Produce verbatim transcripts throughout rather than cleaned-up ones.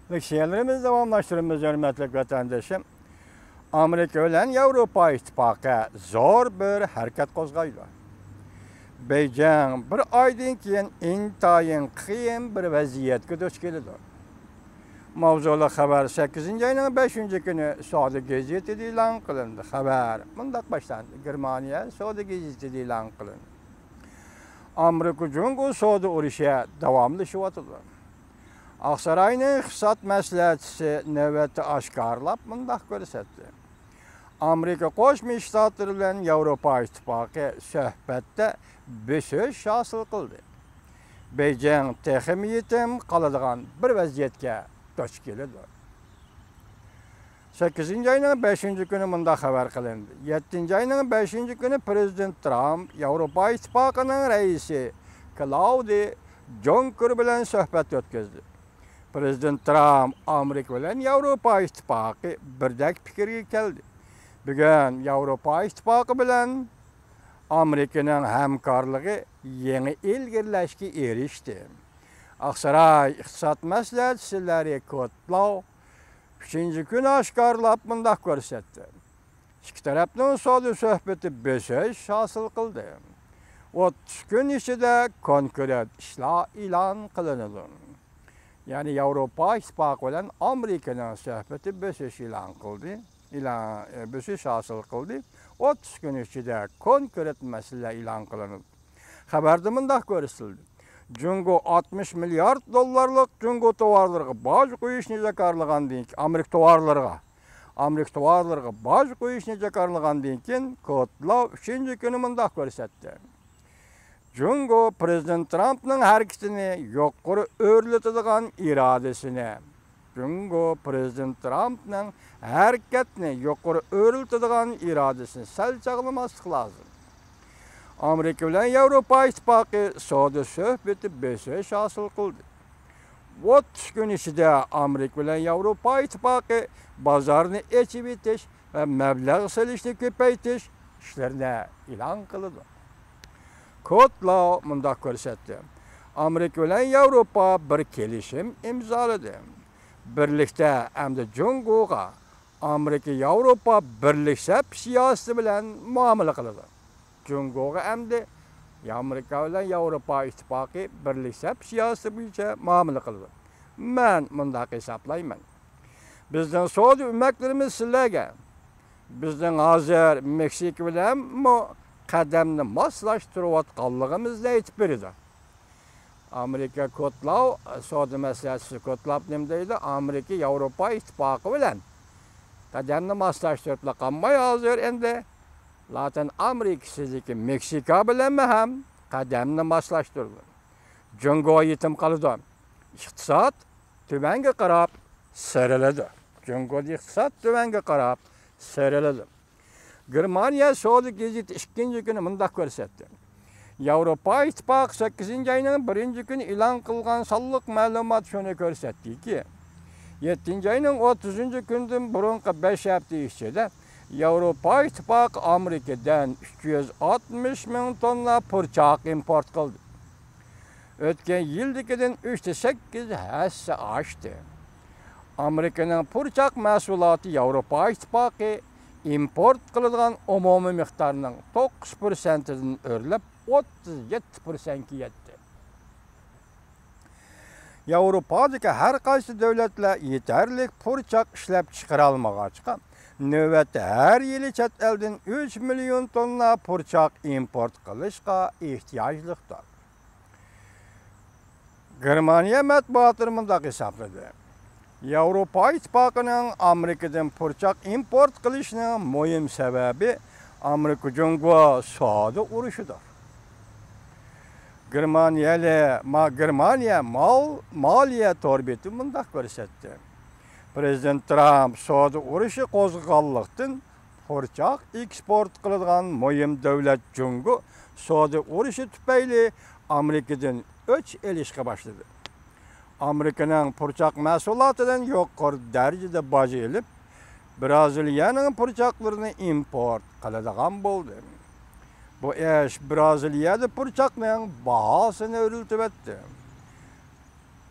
شېئىرلىرىمىزنى داۋاملاشتۇرىمىز، ھۆرمەتلىك ۋەتەندىشىم. ئامېرىكا بىلەن ياۋروپا ئىتتىپاقى زور بىر ھەرىكەت قوزغايدۇ. بېيجىڭ بىر ئايدىن كېيىن ئىنتايىن قىيىن بىر ۋەزىيەتكە دۇچ كېلىدۇ. ماۋزۇلۇق خەۋەر سەككىزىنچى ئاينىڭ بەشىنچى كۈنى سودا گېزىتىدە ئېلان قىلىندى. خەۋەر مۇنداق باشلاندى. گېرمانىيە سودا گېزىتىدە ئېلان قىلىندى. ئامېرىكا جۇڭگو سودا ئۇرۇشى داۋاملىشىۋاتىدۇ. ئاقساراينىڭ ئىقتىساد مەسلىھەتچىسى نۆۋەتتە ئاشكارىلاپ مۇنداق كۆرسەتتى. ئامېرىكا قوشما شتاتلىرى بىلەن ياۋروپا ئىتتىپاقى سۆھبەتتە بۆسۈش ھاسىل قىلدى. بېيجىڭ تېخىمۇ يېتىم قالىدىغان بىر ۋەزىيەتكە دۇچ كېلىدۇ. سەككىزىنچى ئاينىڭ بەشىنچى كۈنى مۇنداق خەۋەر قىلىندى. يەتتىنچى ئاينىڭ بەشىنچى كۈنى پىرېزىدېنت ترامپ ياۋروپا ئىتتىپاقىنىڭ رەئىسى كلاودى جونكېر بىلەن سۆھبەت ئۆتكۈزدى. پىرېزىدېنت ترامپ ئامېرىكا بىلەن ياۋروپا ئىتتىپاقى بىردەك پىكىرگە كەلدى. بۈگۈن ياۋروپا ئىتتىپاقى بىلەن ئامېرىكىنىڭ ھەمكارلىقى يېڭى ئىلگىرىلەشكە ئېرىشتى. ئاقساراي ئىقتىساد مەسلىھەتچىسى لاررى كودلاۋ ئۈچىنچى كۈنى ئاشكارىلاپ مۇنداق كۆرسەتتى. ئىككى تەرەپنىڭ سودا سۆھبىتى بۆسۈش ھاسىل قىلدى. ئوتتۇز كۈن ئىچىدە كونكرېت ئىشلار ئېلان قىلىنىدۇ. يەنى ياۋروپا ئىتتىپاقى بىلەن ئامېرىكىنىڭ سۆھبىتى بۆسۈش ئېلان قىلدى. ئېلان، ئە، بۆسۈش ھاسىل قىلدى. ئوتتۇز كۈن ئىچىدە كونكرېت مەسىلىلەر ئېلان قىلىنىدۇ. خەۋەردە مۇنداق كۆرسىتىلدى. جۇڭگو ئاتمىش مىليارد دوللارلىق جۇڭگو توۋارلىرىغا باج قويۇشنى جاكارلىغاندىن كېيىن، ئامېرىكا توۋارلىرىغا، ئامېرىكا توۋارلىرىغا باج قويۇشنى جاكارلىغاندىن كېيىن، كودلاۋ ئۈچىنچى كۈنى مۇنداق كۆرسەتتى. جۇڭگو پىرېزىدېنت ترامپنىڭ ھەرىكىتىنى يۇقىرى ئۆرلىتىدىغان ئىرادىسىنى، جۇڭگو پىرېزىدېنت ترامپنىڭ ھەرىكەتنى يۇقىرى ئۆرلىتىدىغان ئىرادىسىنى سەل چاغلىماسلىق لازىم. ئامېرىكا بىلەن ياۋروپا ئىتتىپاقى سودا سۆھبىتى بۆسۈش ھاسىل قىلدى. ئوتتۇز كۈن ئىچىدە ئامېرىكا بىلەن ياۋروپا ئىتتىپاقى بازارنى ئېچىۋېتىش ۋە مەبلەغ سېلىشنى كۆپەيتىش ئىشلىرىنى ئېلان قىلىدۇ. كودلاۋ مۇنداق كۆرسەتتى. ئامېرىكا بىلەن ياۋروپا بىر كېلىشىم ئىمزالىدى. بىرلىكتە ئەمدى جۇڭگوغا ئامېرىكا ياۋروپا بىرلىك سەپ سىياسىتى بىلەن مۇئامىلە قىلىدۇ. جۇڭگوغا ئەمدى ئامېرىكا بىلەن ياۋروپا ئىتتىپاقى بىرلىك سەپ سىياسىتى بويىچە مۇئامىلە قىلىدۇ. مەن مۇنداق ھېسابلايمەن. بىزنىڭ سودا ئۆمەكلىرىمىز سىلەرگە، بىزنىڭ ھازىر مېكسىكا بىلەنمۇ قەدەمنى ماسلاشتۇرۇۋاتقانلىقىمىزنى ئېيتىپ بېرىدۇ. ئامېرىكا كوتلاۋ، سودا مەسلىھەتچىسى كوتلاپ نېمە دەيدۇ؟ ئامېرىكا ياۋروپا ئىتتىپاقى بىلەن قەدەمنى ماسلاشتۇرۇپلا قالماي، ھازىر ئەمدى لاتىن ئامېرىكىسىدىكى مېكسىكا بىلەنمۇ ھەم قەدەمنى ماسلاشتۇرىدۇ. جۇڭگو يېتىم قالىدۇ. ئىقتىساد تۆۋەنگە قاراپ سىيرىلىدۇ. جۇڭگودا ئىقتىساد تۆۋەنگە قاراپ سىيرىلىدۇ. گېرمانىيە سودا گېزىتى ئىككىنچى كۈنى مۇنداق كۆرسەتتى. ياۋروپا ئىتتىپاقى سەككىزىنچى ئاينىڭ بىرىنچى كۈنى ئېلان قىلغان سانلىق مەلۇمات شۇنى كۆرسەتتىكى، يەتتىنچى ئاينىڭ ئوتتۇزىنچى كۈنىدىن بۇرۇنقى بەش ھەپتە ئىچىدە ياۋروپا ئىتتىپاقى ئامېرىكىدىن ئۈچ يۈز ئاتمىش مىڭ توننا پۇرچاق ئىمپورت قىلدى. ئۆتكەن يىلدىكىدىن ئۈچ تە سەككىز ھەسسە ئاشتى. ئامېرىكىنىڭ پۇرچاق مەھسۇلاتى ياۋروپا ئىتتىپاقى ئىمپورت قىلىدىغان ئومۇمىي مىقدارنىڭ توققۇز پىرسەنتىدىن ئۆرلەپ، ئوتتۇز يەتتە پىرسەنتكە يەتتى. ياۋروپادىكى ھەر قايسى دۆلەتلەر يېتەرلىك پۇرچاق ئىشلەپچىقىرالمىغاچقا، نۆۋەتتە ھەر يىلى چەت ئەلدىن ئۈچ مىليون توننا پۇرچاق ئىمپورت قىلىشقا ئېھتىياجلىقتۇر. گېرمانىيە مەتبۇئاتلىرى مۇنداق ھېسابلىدى. ياۋروپا ئىتتىپاقىنىڭ ئامېرىكىدىن پۇرچاق ئىمپورت قىلىشىنىڭ مۇھىم سەۋەبى ئامېرىكا جۇڭگو سودا ئۇرۇشىدۇر. گېرمانىيەلى، ما-، گېرمانىيە مال، مالىيە تور بېتى مۇنداق كۆرسەتتى. پىرېزىدېنت ترامپ سودا ئۇرۇشى قوزغىغانلىقتىن، پۇرچاق ئېكسپورت قىلىدىغان مۇھىم دۆلەت جۇڭگو سودا ئۇرۇشى تۈپەيلى ئامېرىكىدىن ئۆچ ئېلىشقا باشلىدى. ئامېرىكىنىڭ پۇرچاق مەھسۇلاتىدىن يۇقىرى دەرىجىدە باج ئېلىپ، بىرازىلىيەنىڭ پۇرچاقلىرىنى ئىمپورت قىلىدىغان بولدى. بۇ ئىش بىرازىلىيەدە پۇرچاقنىڭ باھاسىنى ئۆرلىتىۋەتتى.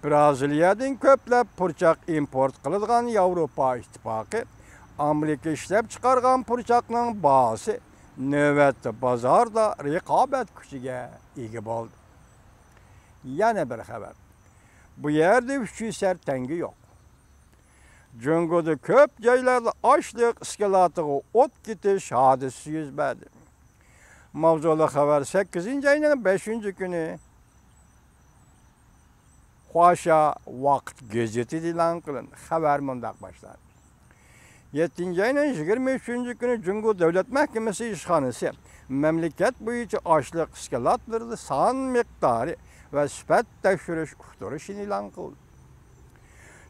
بىرازىلىيەدىن كۆپلەپ پۇرچاق ئىمپورت قىلىدىغان ياۋروپا ئىتتىپاقى ئامېرىكا ئىشلەپچىقارغان پۇرچاقنىڭ باھاسى نۆۋەتتە بازاردا رىقابەت كۈچىگە ئىگە بولدى. يەنە بىر خەۋەر. بۇ يەردە ئۈچ يۈز سەر تەڭگە يوق. جۇڭگودا كۆپ جايلاردا ئاشلىق ئىسكىلاتىغا ئوت كېتىش ھادىسىسى يۈز بەردى. ماۋزۇلۇق خەۋەر سەككىزىنچى ئاينىڭ بەشىنچى كۈنى خۇاشيا ۋاقىت گېزىتىدە ئېلان قىلىندى. خەۋەر مۇنداق باشلاندى. يەتتىنچى ئاينىڭ يىگىرمە ئۈچىنچى كۈنى جۇڭگو دۆلەت مەھكىمىسى ئىشخانىسى مەملىكەت بويىچە ئاشلىق ئىسكىلاتلىرىدا سان مىقدارى ۋە سۈپەت تەكشۈرۈش ئۇقتۇرۇشىنى ئېلان قىلدى.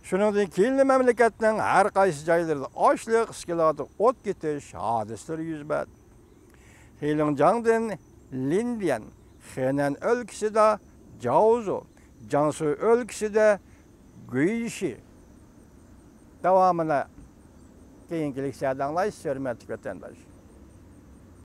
شۇنىڭدىن كېيىنلا مەملىكەتنىڭ ھەر قايسى جايلىرىدا ئاشلىق ئىسكىلاتىغا ئوت كېتىش ھادىسىلىرى يۈز بەردى. خېلىڭجياڭدىن لىندىيەن، خېنەن ئۆلكىسىدە جاۋزۇ، جياڭسۇ ئۆلكىسىدە گۇيشى. داۋامىنى كېيىنكى لېكسىيەدە ئاڭلايسىز، ھۆرمەتلىك ۋەتەنداش.